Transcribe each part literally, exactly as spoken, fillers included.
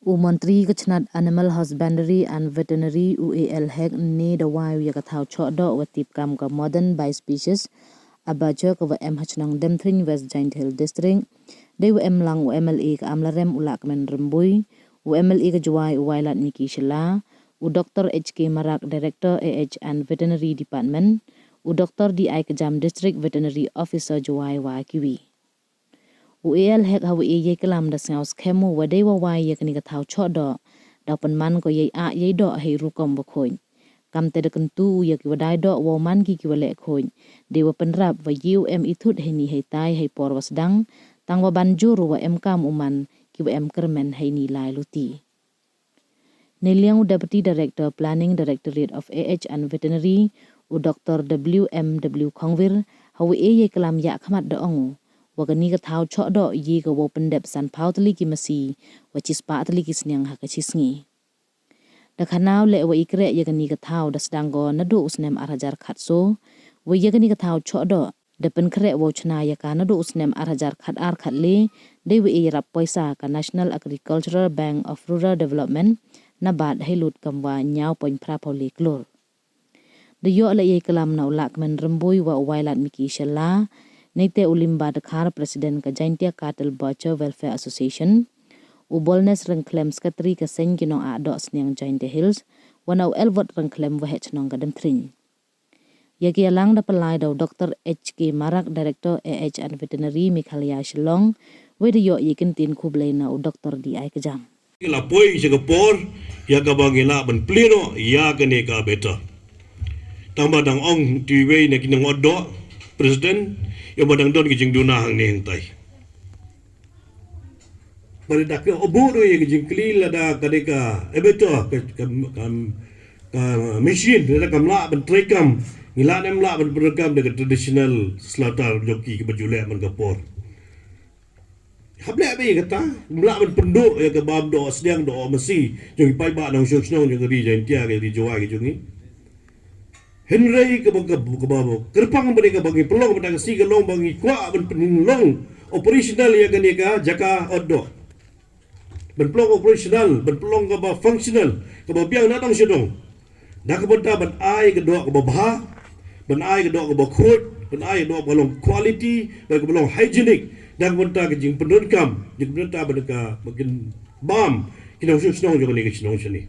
U Montri ka chnat Animal Husbandry and Veterinary, u A L Hek, ne da wai u ya ka thaw choh doh wa tip kam ka Modern Bispecies Abattoir ka wa em ha chnong Demthring, West Jaintia Hills District. Dei wa em lang u M L A ka Amlarem u Lahkmen Rymbui, u M L A ka Jowai u Wailadmiki Shylla, u Doctor H K Marak, Director A H and Veterinary Department, u Doctor D I Kjam, District Veterinary Officer Jowai wa kiwi. U A L Hek ha wa e yei klam da sngaw skhem u wa dei wa wai ya kani ka thaw choh doh, da pynman ko yei ah yei doh hei rukom wa khooid. Kamte da kyntu u ya ki wa dai doh wow man ki ki wa leh khooid, dei wa pynrap wa ye u em i thut heini heitai hei por wa sdang, tang wa ban jur u wa em kam u man ki wa em kyrmen heini lai luti. Neiliang u Deputy Director Planning, Directorate of A H and Veterinary, u Doctor W M W Khongwir, ha wa e yei klam ya khmat da ong u wa kani ka thaw choh doh ye ka wow pyndep sanphaw tylli ki masi wa chispah tylli ki sniang ha ka chisngi. Da khana u leh wa i kreh ya kani ka thaw da sdang ko naduh u snem ar hajar khatsoo, wa ya kani ka thaw choh doh da pynkhreh wow chna ya ka naduh u snem ar hajar khatar khatle, dei wa e yarap poisa ka National Agricultural Bank of Rural Development, NABARD, hei lut kam wa ynñiaw point phra phaw le klur. Da yoh leh yei klam na u Lahkmen Rymbui wa u Wailadmiki Shylla, neite u Limba Dkhar, President ka Jaintia Cattle Butcher Welfare Association, u Bolnes Ryngkhlem, Secretary ka Seng ki Nong Ah Doh Sniang Jaintia Hills, wa na u Elwood Ryngkhlem, Waheh Chnong ka Demthring. Ya ki yalang da pynlai da u Doctor H K Marak, Director A H and Veterinary, Meghalaya, Shillong, wei da yoh yei kyntien khublei na u Doctor D I Kjam. Ngi la poi cha ka por ya ka ba ngi lah ban plie noh ya kani ka abattoir. Tang ba dang ong ti wei na ki nong ah doh, President, ya ba dang don ki jingduna hangne hangtai. Ba da ka obu ru ya ka jingkylli lada kani ka abattoir, ka, ka, ka, ka machine, lada kam lah ban treikam, ngi lah ne em lah ban treikam da ka traditional slaughter jong ki, ki ba ju leh man ka por. Hap leh bha kata, em lah ban pynduh ya ka bam doh sniang doh masi jong ki paidbah nongshong shnong jong ka ri Jaintia, ka ri Jowai ka jong ngi. Hynrei ka ba, ka ba, ka ba kyrpang ba dei ka ba ngi pynlong, ba dang ka sngi ka long ba ngi kwah ban pynlong operational ya kani ka jaka ah doh. Ban pynlong operational, ban pynlong ka ba functional, ka ba biang na dong sha dong. Na ka bynta ban ai ka doh ka ba bha, ban ai ka doh ka ba khooid, ban ai ka doh ka ba long quality, ban ka ba long hygienic, na ka bynta ka jingpyndonkam, na ka bynta ban ka, ba kin bam ki nongshong shnong jong kani ka shnong shane.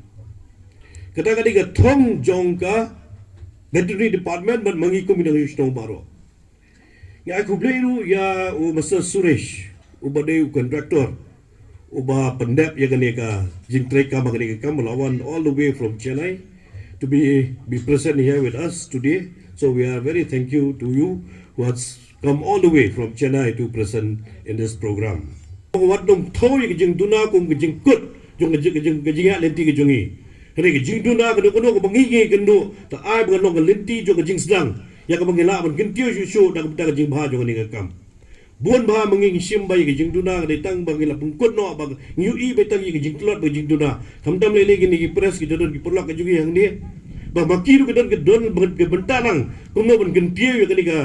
Kata ka dei ka thong jong ka Veterinary Department bad ma ngi kum ki nongshong shnong baroh. Ngi ai khublei ruh ya u Mister Suresh, u ba dei u contractor, u ba pyndep ya kani ka jingtreikam, kani ka kam, ba la wan all the way from Chennai to be, be present here with us today. So we are very thank you to you who has come all the way from Chennai to present in this program. Wat nong thaw ya ka jingduna kum ka jingkut jong ka jing, ka jing, ka jingïaid lynti ka jong ngi. Hynrei ka jingduna kano kano ka ba ngi ngi kynduh, ta ai ba ka long ka lynti jong ka jingsdang, ya ka ba ngi lah ban kyntiew shuh shuh da ka bynta ka jingbha jong kani ka kam. Bun bha ma ngi ngi shim ba ya ka jingduna ka dei tang ba ngi la pynkut noh, ba ngi ïohi ba tang ya ka jingtlot ba ka jingduna. Khamtam lei lei kini ki press ki jadon ki paralok ka jong ngi hangne, ba ma ki ruh ka don, ka don ba ka bynta lang kumno ban kyntiew ya kani ka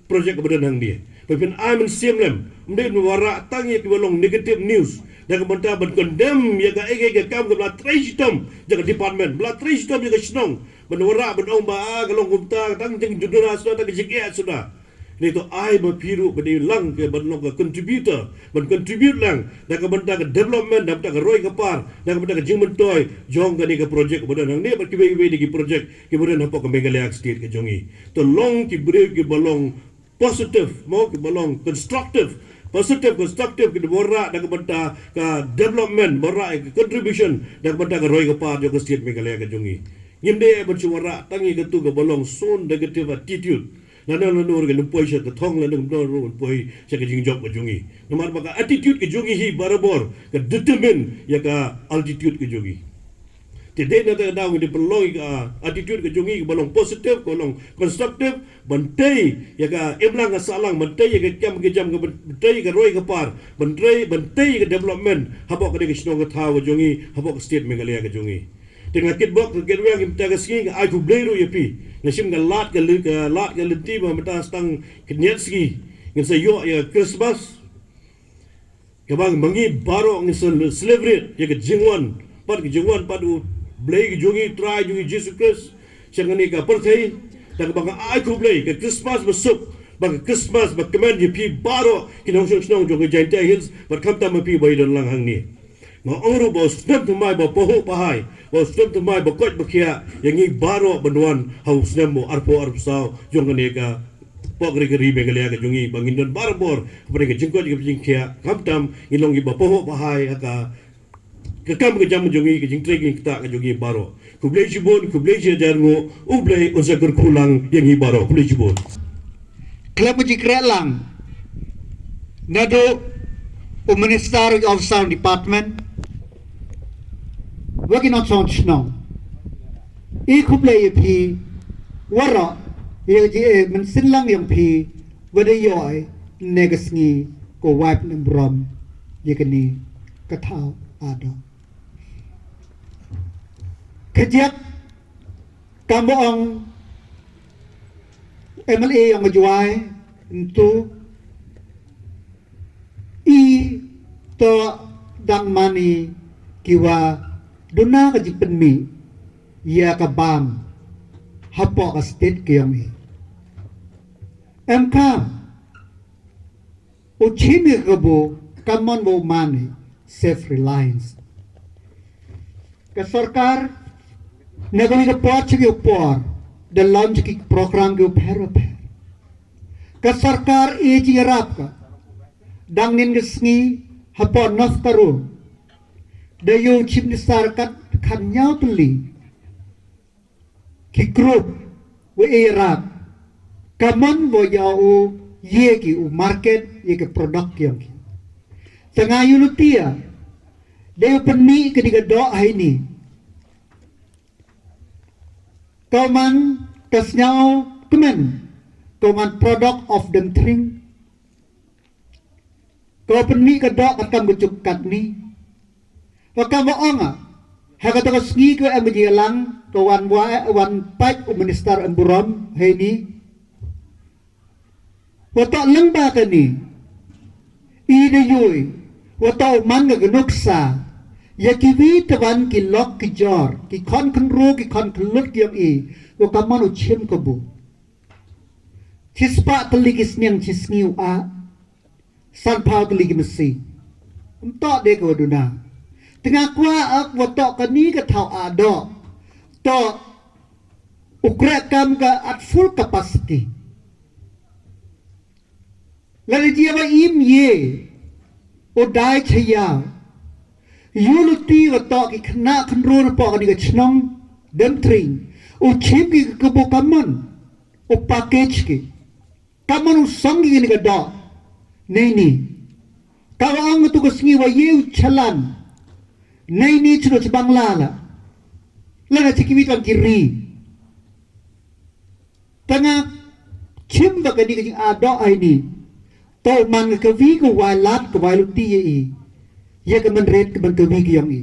project ka ba don hangne. Ba phin ai mynsiem lem, ym dei ban wanrah tang ya ki ba long negative news da ka bynta ban condemn ya ka, ya ka, ya ka kam ka ba la trei shitom ya ka department, ba la trei shitom ya ka shnong, ban wanrah ban ong ba, ah, ka long kumta, tang jingduna suda, tang ka jingeh suda. Ni to ai ba phi ruh ba dei lang ka ban long ka contributor, ban contribute lang da ka bynta ka development, da ka bynta ka roi ka par, da ka bynta ka jingmyntoi jong kani ka project ka ba don hangne bad kiwei kiwei de ki project ki ba don hapoh ka Meghalaya state ka jong ngi. To long ki briew ki ba long positive, mo, ki ba long constructive, positive, constructive, ki ba wanrah da ka bynta ka development, wanrah ka contribution da ka bynta ka roi ka par jong ka state Meghalaya ka jong ngi. Ngim dei ban shu wanrah tang ya katu ka ba long so negative attitude. Lano lano ruh ka nang poi sha ka thong, lano lano ruh poi sha ka jingjop ka jong ngi. Namar ba ka attitude ka jong ngi hi barabor ka determine ya ka altitude ka jong ngi. Te dei na kata ka daw ngi dei pynlong ya ka attitude ka jong ngi ka ba long positive, ka long constructive, ban tei ya ka imlang ka sahlang, ban tei ya ka kam ka jam, ka ban tei ya ka roi ka par, ban tei, ban tei ya ka development hapoh kani ka shnong ka thaw ka jong ngi, hapoh ka state Meghalaya ka jong ngi. Te nga kitbok, nga kitweng, mynta ka sngi nga ai khublei ruh ya phi. Nga shim ka lad ka lyn, ka lad ka lynti ba mynta stang ka niat sngi ngin sa ïoh ya ka Christmas. Ka bang ma ngi baroh ngi cel-, celebrate ya ka jingwan, pat ka jingwan pat u Blei ka jong ngi, Trai jong ngi Jisu Khrist, cha kani ka pyrthei. Tang ka bang ai khublei, ka Christmas ba suk, ba ka Christmas ba kmen ya phi baroh ki nongshong shnong jong ka Jaintia Hills, bad khamtam ma phi ba i don lang hangne. Nga ong ruh ba u snem thymmai ba pahuh pahai, ba u snem thymmai ba koit ba khiah ya ngi baroh ban wan ha u snem u arphew arphew saw jong kani ka pok ri ka ri Meghalaya ka jong ngi, ba ngin don barabor hapdeng ka jingkoit ka jingkhiah, khamtam ngin long ki ba pahuh pahai ha ka, ka kam ka jam jong ngi, ka jingtrei ka jingktah ka jong ngi baroh. Khublei chibun, khublei chi hajar nguh, u Blei un sa kyrkhu lang ya ngi baroh. Khublei chibun. Khlem ka jingkhreh lang, naduh u Minister, u Officer Department, wa ki nongshong shnong, i khublei ya phi waroh, ya ka jingmynsiem lang yong phi, wa da yoh i ne ka sngi ko wai pynemburom ya kani ka thaw Ado. Khajiak, kam wa ong MLA yong ka Jowai, ntu i toh dang man i ki wa duna ka jingpynmih ya ka bam hapoh ka state ka yong i. Em kam u chim i ka kabu, kamon wa u man i self reliance. Ka sorkar, na kani ka por cha ki por, da launch ki program ki u pher u pher. Ka sorkar e jingïarap ka, dang nin ka sngi, hapoh North Karol, da yoh u Chief Minister kat khatñiaw tylli ki group wa e ïarap, kamon wa yow ye ki u market ya ki product yong ki. Tang nga yoh luti ya, da yoh pynmih kani ka doh ha ini. Ka man ka sñiaw kmen, ka man product of Demthring. Ka pynmih ka doh katkam ka juk katni. Wa kam wa ong a, ha kata ka sngi ka em ka jingïalang, ka wan wa, wan pait u Minister Enburom heini. Wa toh lyngba kani, i da yoh i, wa toh u man ka ka nuksa ya kiwi tawon ki lok ki jor, ki khon khynroo, ki khon khyllut yong i, wa kamon u chim kabu. Chispah tylli ki sniang chi sngi u ah, sanphaw tylli ki masi. Ym toh de ka wa duna. Te nga kwah ak wa toh kani ka thaw Ado, toh u kreh kam ka at full capacity. Lada jia wa im ye u dai cha yaw, yoh luti wa toh ki khynnah khynroo napoh kani ka chnong Demthring, u chim ki ka kabu, kamon u package ki, kamon u song ki kani ka doh. Neini, ka wa ong tu ka sngi wa ye u chalan, neini chno cha Bangla la, lada cha kiwi tang ki ri. Tang nga chim wa kani ka jing Ado heini, toh man ka kawi ka wai lad, ka wai luti ya i, ya ka man ret ka man kawi ka yong i.